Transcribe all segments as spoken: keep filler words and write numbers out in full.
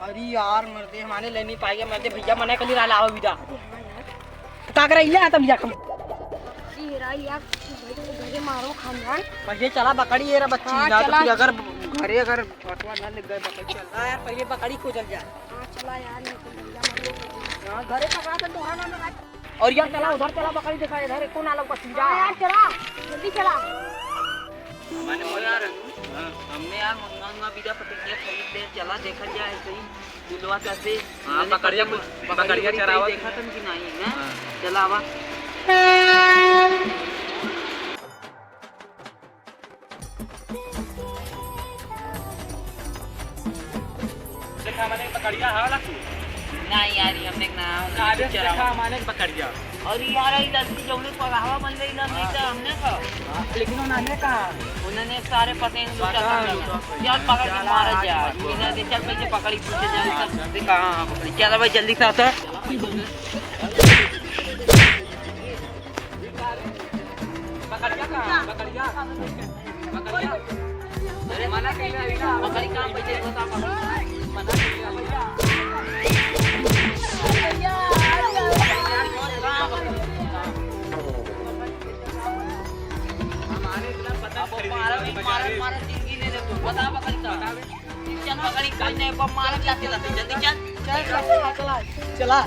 अरे यार मर्दे, हमारे ले नहीं पाएगा मर्दे, भैया मना कर रहा, लावा बिदा। अरे हाँ यार। का करे, ले आता बिदा कम। अरे यार, यार, तू भाई तो घरे मारो खानदान। पहले चला बकरी ये रहा बच्ची, हाँ, ना तो चला। फिर अगर घरे अगर बटवा ना लग गए बकरी चल रहा यार, पहले बकरी खोजल जाए। हाँ, चला यार, नहीं तो भैया मर गए। हाँ, घरे पकड़ा था, तोहरा नाम लगा। और यार चला, उधर चला, बकरी देखा, इधर एको ना लौका, सीधा। हाँ यार, चला, जल्दी चला। माने ओ यार, हाँ। हमने यार मंगा उंगा बिदा पतंगिया खरीद ले, चला देखल जाए ऐसे ही, बिलवा कैसे, हाँ, मैंने बकरिया पतंग, कुछ, बकरी बकरिया उकरी चरावत देखा है। तन कि नहीं, हैं? हाँ। चला आवा। देखा माने बकरिया हाला तू। ना यार, ये हमने ना, हमने काले कुछ देखा चरावा। माने बकरिया। और ये यार, ये लड़की जो हमने पगावा बन रही ना, नहीं तो हमने का। हाँ, लेकिन उन्होंने कहा। उन्होंने सारे पतंग लूटा पता था है, ना। लूटा था। चल पकड़ के चला, मारा आज जा। मत बोल। इन्हें दे, चल पहले पकड़ी पूछे जाए, सब देखा, हाँ, पकड़ी। चला भाई, जल्दी से आता। बकरिया कहाँ? बकरिया? बकरिया? अरे मना कइले अभी ना, बकरी कहाँ बइठे बता, बकरी मना कइले अभी ना। हमारे इतना पता अब मारा, मारा, मारा, जिंदगी ले ले तू, बता बकरी कहाँ? चल बकरी कहीं नहीं, अब मारा जाके लाते, जल्दी चल। चल, चल, चला, चला। चला।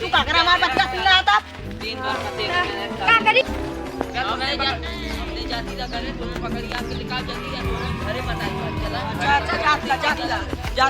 तू का करे हमार बतिया सुन रहा था? का करी? अच्छा, अच्छा, जा, जा, जा, जा।